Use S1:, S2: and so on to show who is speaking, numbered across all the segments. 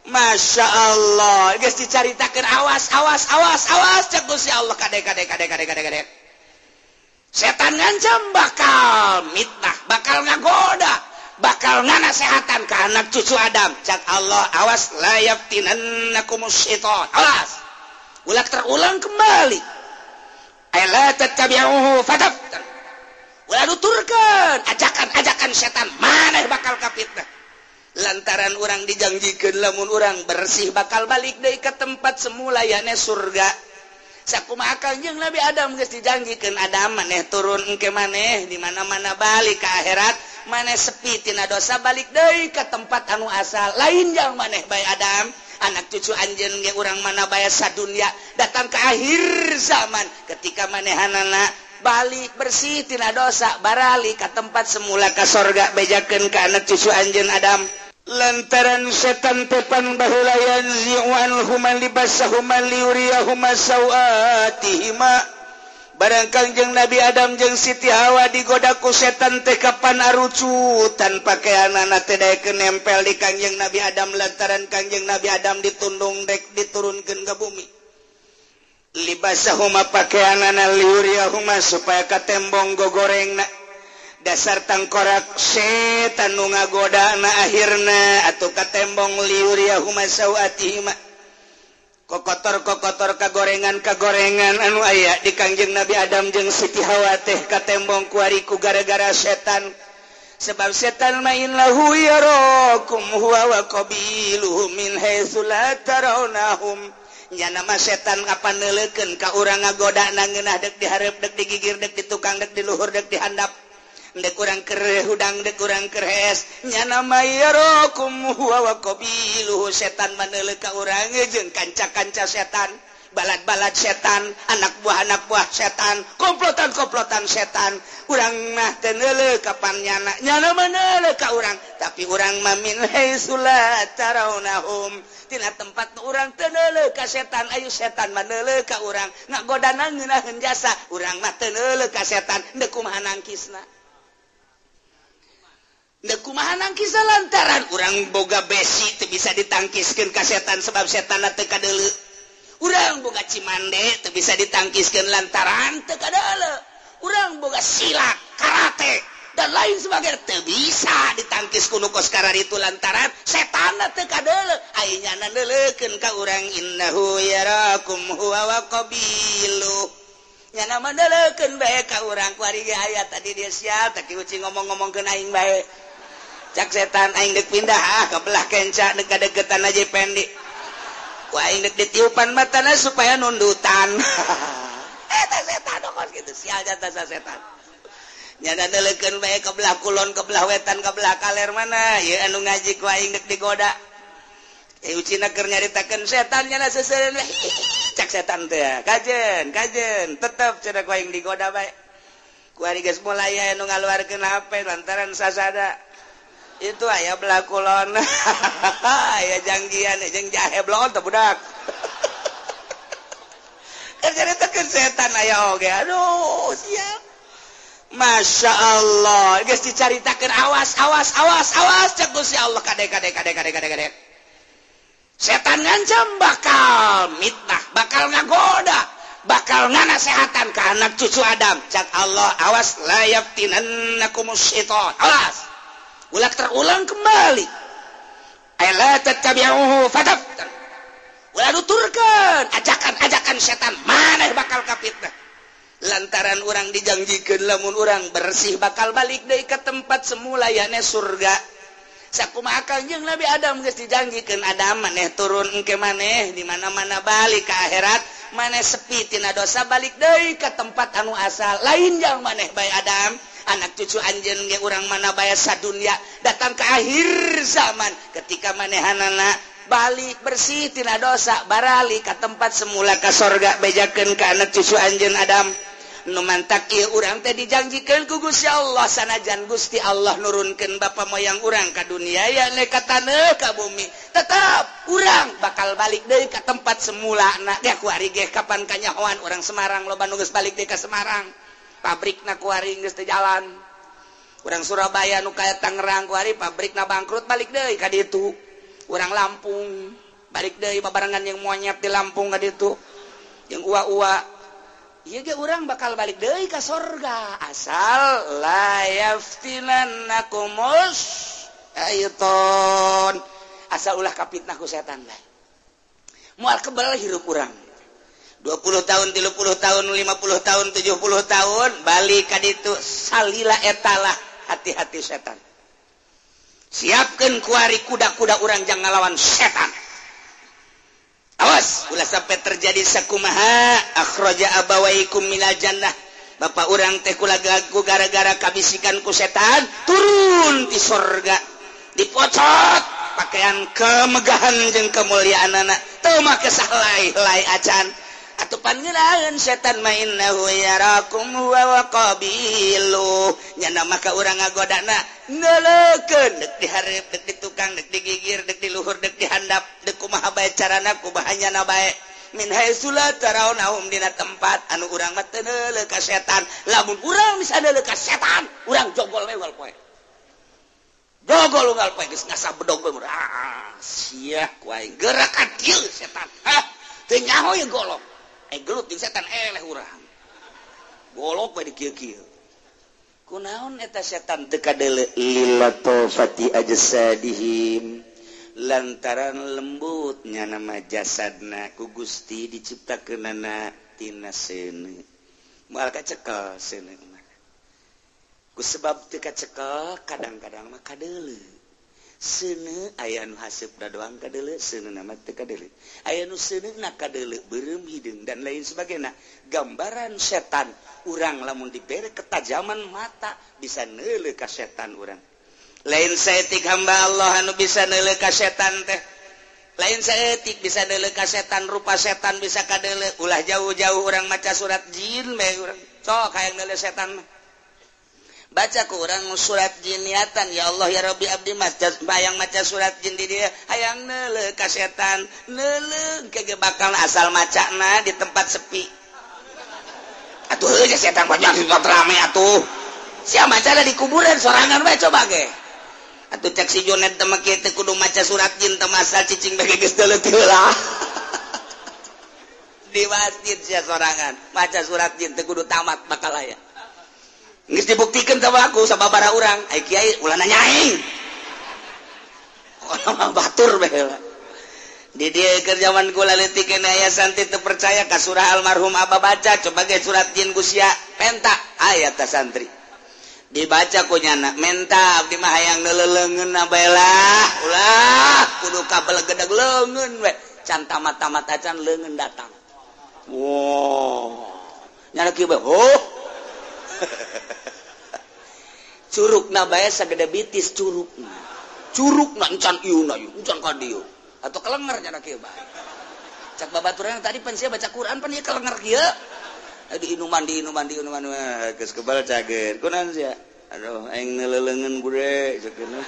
S1: Masya Allah, geus dicaritakeun, awas, awas, awas, awas, cek Gusti Allah, kade, kade, kade, kade, kade, kade. Setan ngancam bakal mitnah, bakal ngagoda, bakal nganasehatan ke anak cucu Adam. Cak Allah, awas, la yaftinannakumus syaitan. Awas. Ulah terulang kembali. Ay la tattabi'uhu fataftan. Ulah nuturkeun ajakan-ajakan setan, maneh bakal kafitnah. Lantaran urang dijanjikan lamun urang bersih bakal balik deui ke tempat semula, yakni surga. Sakumaha Kangjeng Nabi Adam geus dijanjikeun, Adam, maneh turun engke, maneh di mana-mana balik ke akhirat, maneh sepi tina dosa, balik deui ke tempat anu asal. Lain jang maneh bae, Adam, anak cucu anjeun ge, urang mana bae sadunya, datang ke akhir zaman ketika manehanana balik bersih tina dosa, baralik ke tempat semula, ke sorga. Bejakeun ke anak cucu anjeun, Adam. Lantaran setan tepan baheula, yanzi'u anhuma libasahuma liyuriyahuma sawatihima. Barang Kangjeng Nabi Adam jeung Siti Hawa digoda ku setan teh, kapan arucutan pakaianana teh daekeun nempel di Kangjeng Nabi Adam, lantaran Kangjeng Nabi Adam ditundung dek diturunkeun ke bumi. Libasahuma, pakaianana, liyuriyahuma, supaya katembong gogorengna. Dasar tangkorak setan nu ngagodana, akhirna atau katembong, liyuriyahuma sawatihima, kokotor kokotor, kagorengan kagorengan anu aya di Kangjeng Nabi Adam jeung Siti Hawa teh katembong kuari ku gara-gara setan. Sebab setan mah innahu yarakum huwa wa qabiluhu min haitsu la tarawnahum. Nya nama setan apa neuleukeun ka urang, ngagoda ngeunah, dek dihareup, dek digigir, dek di tukang, dek di luhur, dek dihandap, dek urang keur hudang, dek urang keur hees. Nya nama yarakum huwa wa qabiluhu, setan mah ka urang jeung kanca-kanca setan, balad-balad setan, anak buah-anak buah setan, komplotan-komplotan setan. Urang mah teu neuleuh kapan nyana, nyana mah neuleuh ka urang, tapi urang mah min haitsu la tarawnahum, tina tempat nu urang teu neuleuh ka setan. Ayo, setan mah neuleuh ka urang, ngagodana ngeunaheun jasa. Urang mah teu neuleuh ka setan. Deuk kumaha nangkisna? Deuk kumaha nangkisna? Lantaran urang boga besi teu bisa ditangkiskeun ka setan, sebab setan teu kadeuleu. Urang boga cimande teu bisa ditangkiskeun lantaran teu kadeuleu. Urang boga silat, karate, dan lain sebagainya teu bisa ditangkis ku nu kos itu lantaran setan teu kadeuleu. Ai nyana neuleukeun ka urang, innahu yarakum huwa wa qabilu. Nyana mah neuleukeun bae ka urang. Kuari ge aya tadi, dia siap tadi ucing ngomong-ngomongkeun aing bae. Cak setan, aing dek pindah ah ke belah kenca, dek kadeketan aja pendi. Ku aing dek ditiupan matana supaya nundutan. Eta setan kos gitu, sial jatah setan. Nyana neuleukeun bae ke belah kulon, ke belah wetan, ke belah kaler. Mana ieu anu ngaji, ku aing dek digoda. Eh, ucina keur nyaritakeun setan, nyana seseureun. Cak setan teh, kajen kajen tetep cenah, ku aing digoda bae. Ku ari geus mulai anu ngaluarkeun HP lantaran sasada itu aya belah kulon, aya janggian jeung jahe blon teh budak. Keur nyaritakeun setan aya oge. Aduh, siap. Masya Allah, geus dicaritakeun, awas, awas, awas, awas, cek Gusti Allah, kade, kade, kade, kade, kade, kade. Setan ngancam bakal mitnah, bakal ngagoda, bakal nganasehatan ke anak cucu Adam. Cak Allah, awas, la yaftinannakumus syaitan. Awas. Ulah terulang kembali. Ay la tattabi'uhu fataftan. Ulah nuturkeun ajakan-ajakan setan, maneh bakal kafitnah. Lantaran urang dijanjikeun lamun urang bersih bakal balik deui ke tempat semula, yakni surga. Sakumaha Kangjeng Nabi Adam geus dijanjikeun, Adam, maneh turun engke, maneh di mana-mana balik ke akhirat, maneh sepi tina dosa, balik deui ke tempat anu asal. Lain jang maneh bae, Adam, anak cucu anjeun ge, urang mana bae sadunya, datang ke akhir zaman ketika manehanana balik bersih tina dosa, baralik ke tempat semula, ke sorga. Bejakeun ke anak cucu anjeun, Adam. Nu mantak ieu urang teh dijanjikeun ku Gusti Allah, sanajan Gusti Allah nurunkeun bapa moyang urang ka dunia, ya ka taneuh, ka bumi, tetap urang bakal balik deui ka tempat semula. Na ge kuari ge kapan kanyahoan urang Semarang loba nu geus balik deui ka Semarang, pabrikna kuari geus teu jalan. Urang Surabaya nu kaya Tangerang kuari pabrikna bangkrut, balik deui ka ditu. Urang Lampung balik deui babarengan yang monyet di Lampung ka ditu jeung ua-ua ieu ge urang bakal balik deui ka sorga asal la yaftinannakumus syaiton asal ulah kapitnah ku setan bae moal kebal hirup urang 20 tahun 30 tahun 50 tahun 70 tahun balik ka ditu salila etalah hati-hati setan siapkeun kuari kuda-kuda urang jang ngalawan setan. Awas ulah sampai terjadi sakumaha akhraja abawaikum minal jannah. Bapak urang teh ku gara-gara kabisikan ku setan turun di sorga dipocot pakaian kemegahan jeung kemuliaanana teu make sahlai-lai acan atuh pangeunaheun setan mah innahu yarakum wa qabilu nyana maka urang ngagodana neuleukeun deuk di hareup deuk di tukang deuk di gigir deuk di luhur deuk di handap deuk kumaha bae carana kumaha nyana bae min haitsu la tarawnahum dina tempat anu urang mah teu neuleuh ka setan lamun urang bisa neuleuh ka setan urang jogol we unggal poe jogol unggal poe geus ngasah bedog we ah sia ku aing gerak ka dieu setan hah teu nyaho ye golok gelut jeung setan eleh urang golok we di kieu-kieu kunaon eta setan teu kadeuleu lilatofati ajsadihim lantaran lembutnya nama jasadna ku Gusti diciptakeunana tina seuneu moal kacekel seuneu mah ku sebab teu kacekel kadang-kadang mah kadeuleu seuneu aya nu haseupna doang kadeuleu seuneu mah teu kadeuleu aya nu seuneuna kadeuleu beureum hideung dan lain sebagainya. Gambaran setan urang lamun dibere ketajaman mata bisa neuleuh ka setan urang. Lain saeutik hamba Allah anu bisa neuleuh ka setan teh lain saeutik bisa neuleuh ka setan rupa setan bisa kadeuleuh ulah jauh-jauh urang maca surat jin bae urang sok hayang neuleuh setan mah baca ku urang surat jin niatan ya Allah ya Rabbi abdi maca bayang maca surat jin di dia hayang neuleuh ka setan neuleuh kege bakal asal macana di tempat sepi atuh heuh setan banyak di tempat rame atuh sia macana di kuburan sorangan bae coba ge atuh cek si Jonet teh mah kieu teh kudu maca surat jin teh masal cicing bae geus deuleuh heula di masjid sia sorangan maca surat jin teh kudu tamat bakal aya. Geus dibuktikan sama aku sama para urang ai kiai ulah nanya aing mah batur bae heula di dieu keur zaman kula leutik keneh aya santri teu percaya ka surah almarhum abah baca coba ge surat jin ku sia penta aya ta santri dibaca ku nyana menta abdi mah hayang neuleuleungeun bae lah ulah kudu kabelegedeg leungeun we can tamat-tamat acan leungeun datang wow nyana kieu bae oh curugna bae sagede bitis curugna curugna encan ieu na ieu encan ka dieu atau kelenger nyana kieu bae cak babaturan tadi pan sia baca Quran pan ieu kelenger kieu diinuman diinuman diinuman geus kebal cager kunaon sia aduh aing neuleuleungeun bude ceukna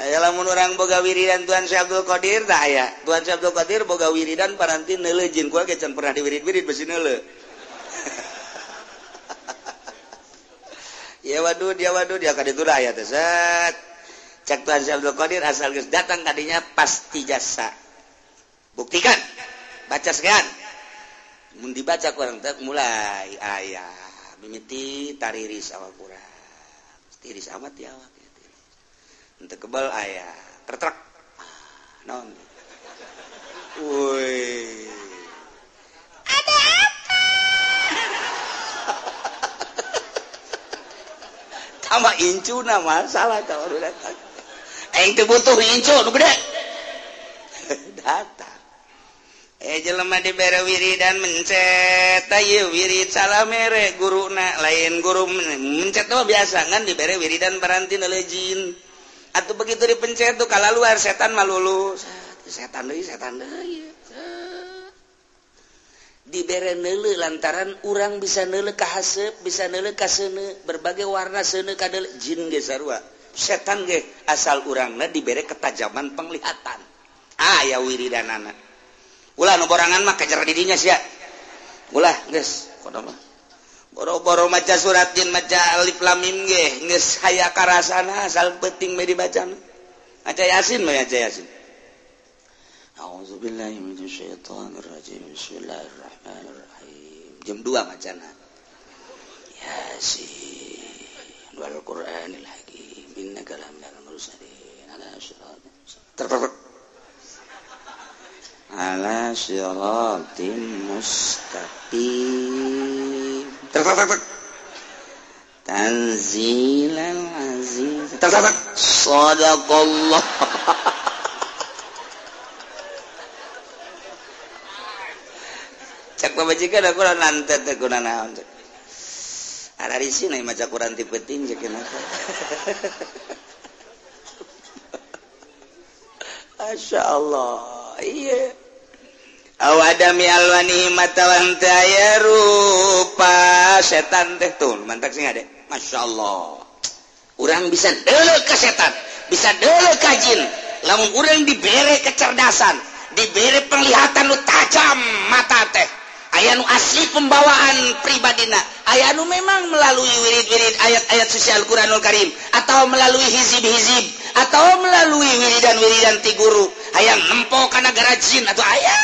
S1: aya lamun urang boga wiridan Tuan Syekh Abdul Qadir tah aya Tuan Syekh Abdul Qadir boga wiridan paranti neuleuh jin kula ge can pernah diwirid-wirid besi neuleuh ya wadud ya ka ditu aya teh set cek Tuan Syekh Abdul Qadir asal geus datang kadinya pasti jasa buktikan baca sekian mun dibaca kurang teh mulai aya mimiti tariris awak urang tiris amat ya awak teu kebal aya tertrek naon woi ada apa tambah incuna masalah tah datang aing teu butuh incu nu gede datang jelema dibere wiridan mencet ieu wirid salah mere guruna lain guru mencet mah biasa ngan dibere wiridan paranti neuleuh jin atau begitu dipencet tuh kalau luar setan malulu setan deui dibere neuleuh lantaran urang bisa neuleuh ka haseup bisa neuleuh ka seuneu berbagai warna seuneu ka deuleuh jin ge sarua setan ge asal urangna dibere ketajaman penglihatan aya wiridanana ulah nu borangan mah kejar di dinya sia ulah geus kono mah Boro-boro maca surat jin maca alif lam mim ge geus haya karasana asal penting we dibaca. Maca Yasin mah maca Yasin. A'udzubillahi minasyaitonirrajim. Bismillahirrahmanirrahim. Jam 2 macana. Yasin wal Qur'anil Hakim innaka laminal mursalin ala siratin ala siratin mustaqim. Tanzilal aziz. Sadaqallah. Cak pamajikan aku lantet teh kuna naon. Ararisi na maca Quran ti peuting cek kenapa. Masya Allah. Iya. Awadami alwani matawan teh aya rupa setan teh tuh mantak sing ade. Masya Allah. Urang bisa deuleu ka setan, bisa deuleu ka jin. Lamun urang dibere kecerdasan, dibere penglihatan nu tajam mata teh. Aya nu asli pembawaan pribadina, aya nu memang melalui wirid-wirid ayat-ayat suci Al-Qur'anul Karim atau melalui hizib-hizib atau melalui wiridan-wiridan ti guru hayang nempo ka nagara jin atau aya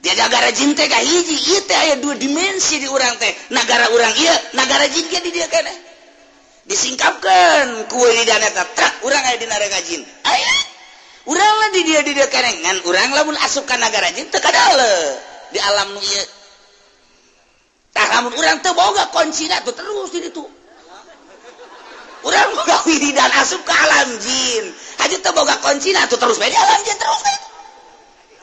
S1: dia nagara jin teh kahiji ieu teh aya dua dimensi di urang teh nagara urang ieu nagara jin ge di dieu keneh disingkapkeun ku wiridan eta trak urang aya di nagara jin aya urang lah di dieu keneh ngan urang lamun asup ka nagara jin teu kadale di alam nu ieu tah lamun urang teu boga kuncina tuh terus di ditu urang boga wiridan asup ka alam jin haji teu boga kuncina tuh terus bae di alam jin terus bae.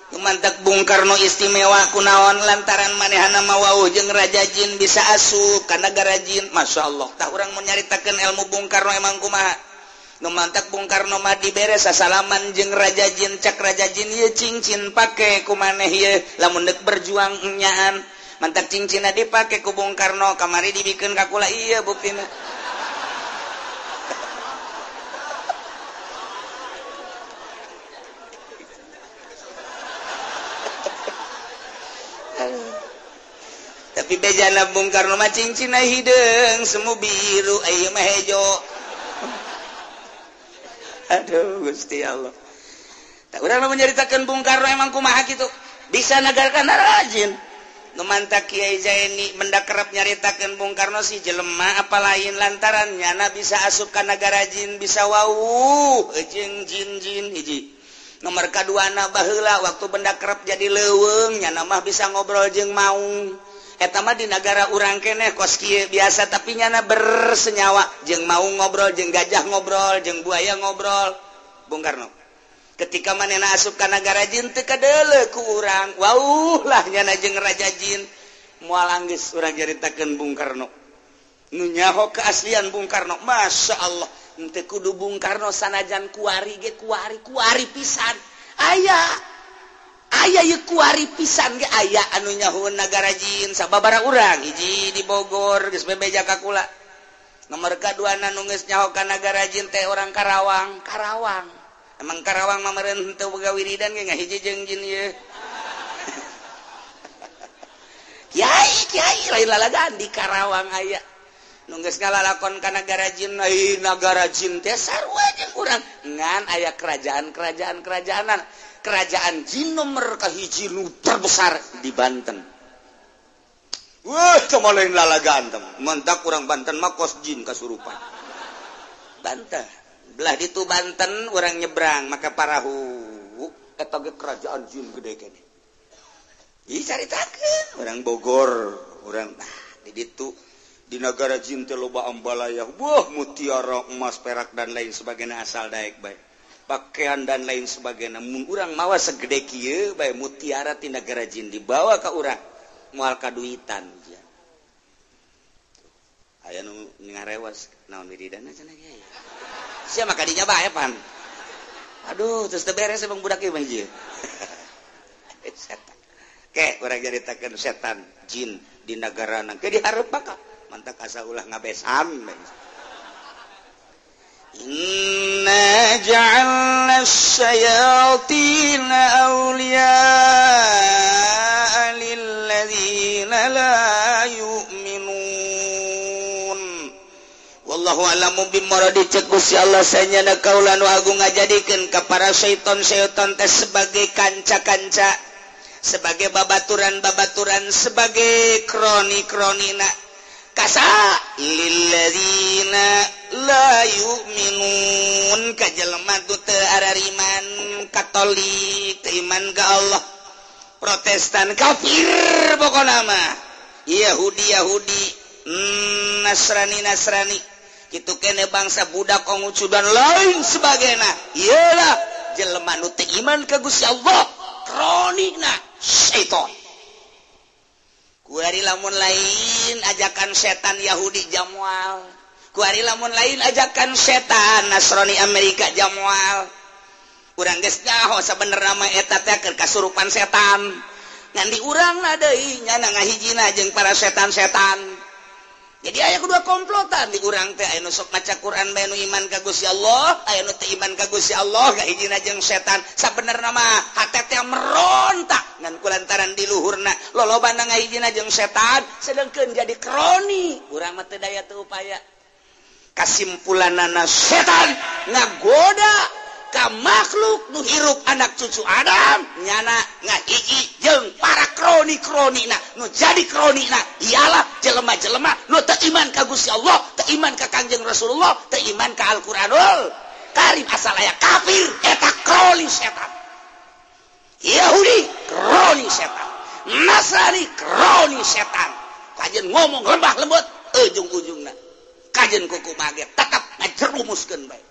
S1: Mantak Bung Karno istimewa kunaon lantaran manehana mah wauh jeung raja jin bisa asup ka nagara jin. Masya Allah tah urang mun nyaritakeun ilmu Bung Karno emang kumaha. Nu mantak Bung Karno mah dibere sasalaman jeung raja jin cak raja jin ieu cincin pake ku maneh ieu lamun deuk berjuang enyaan. Mantak cincinna dipake ku Bung Karno kamari dibikeun ka kula ieu buktina. Tapi bejana Bung Karno mah cincinna hideung semu biru ieu mah hejo. Aduh Gusti Allah. Tak urang lamun nyaritakeun Bung Karno emang kumaha kitu? Bisa nagarkan rajin. Nu mantak Kiai Zaini mendak kerep nyaritakeun Bung Karno si jelema apa lain lantaran nyana bisa asup ka nagara jin bisa wauh jeung jin-jin hiji. Nomor kaduana baheula waktu benda kerep jadi leuweung nyana mah bisa ngobrol jeung maung. Eta mah di nagara urang keneh kos kieu biasa tapi nyana bersenyawa jeung maung ngobrol jeung gajah ngobrol jeung buaya ngobrol. Bung Karno ketika manehna asup ka nagara jin teu kadeuleu ku urang wauh lah nyana jeung raja jin moal anggeus urang nyaritakeun Bung Karno nu nyaho keaslian Bung Karno. Masya Allah henteu kudu Bung Karno sanajan kuari ge kuari kuari pisan aya aya ieu kuari pisan ge aya anu nyahueun nagara jin sababaraha urang hiji di Bogor geus bebeja ka kula nomor kaduana nu geus nyaho ka nagara jin teh orang Karawang. Karawang emang Karawang mah meureun henteu boga wiridan ge ngahiji jeung jin ieu. Kiai kiai lain lalagan di Karawang aya nu geus ngalalakon ka nagara jin ai nagara jin teh sarua jeung urang ngan aya kerajaan-kerajaan kerajaanan. Kerajaan jin nomor kahiji nu terbesar di Banten. Wah, cuma lain lalagaan tem. Mentak urang Banten mah kos jin kasurupan. Banten. Belah ditu Banten urang nyebrang maka parahu eta ge kerajaan jin gede keneh. Ieu caritakeun urang Bogor, urang di ditu di nagara jin teh loba ambalaya. Wah, mutiara, emas, perak dan lain sebagainya asal daek bae. Pakaian dan lain sebagainya. Mun urang mawa segede kieu bae mutiara ti nagara jin dibawa ka urang moal kaduitan. Aya nu ngarewas naon wiridana cenah kiai. Sia mah kadinya bae pan. Aduh, terus teu beres emang budak ieu mah ieu. Setan. Ke urang nyaritakeun setan jin di nagarana ke dihareup maka mantak asa ulah ngabesan. Inna ja'alna asy-syayatina awliya'a lilladzina la yu'minun. Allahu alamu bimoradi cek Gusti Allah sanyana kaula nu agung ngajadikeun ka para syaiton-syaiton teh sebagai kanca-kanca, sebagai babaturan-babaturan, sebagai kroni-kronina. Kasa lilladzina la yu'minun ka jelema nu teu arariman, Katolik teu iman ka Allah, Protestan kafir pokona mah, Yahudi Yahudi, Nasrani Nasrani, kitu kene bangsa budak Konghucu dan lain sebagainya. Iyalah jelema nu teu iman ka Gusti Allah, kronina syaiton. Kuari lamun lain ajakan setan Yahudi jamual, kuari lamun lain ajakan setan Nasrani Amerika jamual. Urang geus nyaho sabenerna mah eta teh keur kasurupan setan. Ngan di urangna deui nyana ngahijina jeung para setan-setan. Jadi aya kedua komplotan di urang teh, aya nu sok maca Quran bae nu iman ka Gusti Allah, aya nu teu iman ka Gusti Allah ngahijina jeung setan. Sabenerna mah hate teh merontak ngan kulantaran di luhurna lolobana ngahijina jeung setan sedengkeun jadi kroni. Urang mah teu daya teu upaya. Kasimpulanana setan ngagoda ka makhluk nu hirup anak cucu Adam nyana ngahiji jeung para kroni-kronina nu jadi kronina ialah jelema-jelema nu teu iman ka Gusti Allah, teu iman ka Kangjeng Rasulullah, teu iman ka Al-Qur'anul Karim, asal aya kafir eta kroni setan. Yahudi kroni setan, Nasrani kroni setan. Kajen ngomong lembah lembut ujung-ujungna kajen kuku mage tetap ngajerumuskeun bae.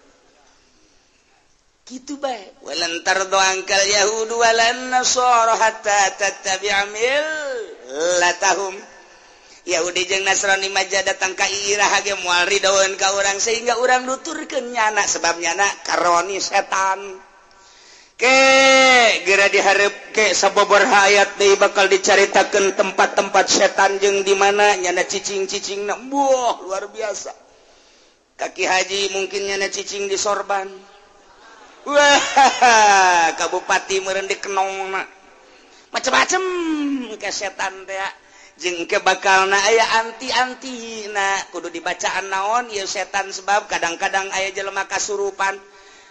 S1: Gitu bae. Walan tardu angkal yahudu walan nasara hatta tattabi'a millatahum. Yahudi jeung Nasrani maja datang ka iraha ge moal ridoeun ka urang sehingga urang nuturkeun nyana sebab nyana karoni setan. Ke geura dihareup ke sababaraha ayat deui bakal dicaritakeun tempat-tempat setan jeung di mana nyana cicing-cicingna. Buah luar biasa. Kaki haji mungkin nyana cicing di sorban. Wah, kabupati meureun dikenongna. Macem-macem ke setan teh jeung ke bakalna aya anti-anti na kudu dibacaan naon ieu setan sebab kadang-kadang aya jelema kasurupan.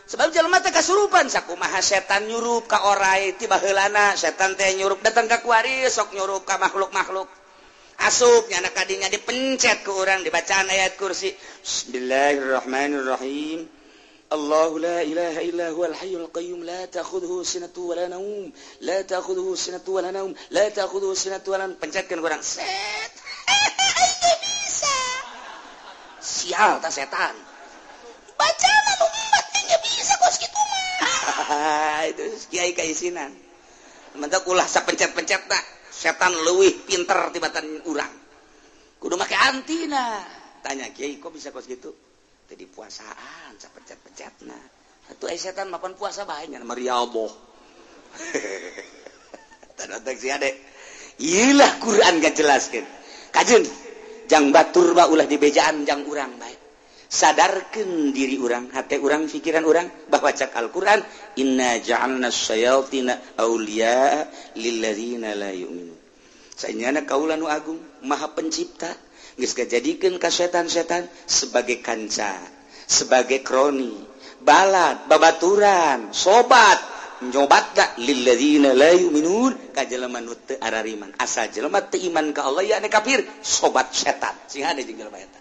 S1: Sebab jelema teh kasurupan sakumaha setan nyurup ka orai ti baheulana setan teh nyurup datang ka kuari sok nyurup ka makhluk-makhluk. Asup nyana kadinya dipencet ku urang dibacaan ayat kursi. Bismillahirrahmanirrahim. الله لا إله إلا هو الحي القيوم لا تأخذه سنة ولا نوم لا تأخذه سنة ولا نوم لا تأخذه سنة ولا نوم. Pencetkan kurang set. Bisa sial ta setan baca lalu empat bisa kos kitu mah. Itu kiai kaisinan mentak ulah sapencet-pencet tak setan leuwih pinter tibatan urang kudu make antina. Tanya kiai kok bisa kos gitu? Tadi puasaan sapencet-pencetna atuh setan mapan puasa bae nya mariaboh. Tanda si ade ilah Quran gak jelaskeun kajeun jang batur ba ulah dibejaan jang urang bae. Sadarkeun diri urang, hate urang, pikiran urang bahwa cak Al-Qur'an inna ja'alna syayatina auliya lilladzina la yu'minun. Sanyana kaula nu agung maha pencipta geus ngajadikeun ka setan-setan sebagai kanca, sebagai kroni, balad, babaturan, sobat, nyobatna lilladzina la yu'minun ka jelema nu teu arariman. Asal jelema teu iman ka Allah ya ane kafir, sobat setan. Sing hade jeung jelema eta.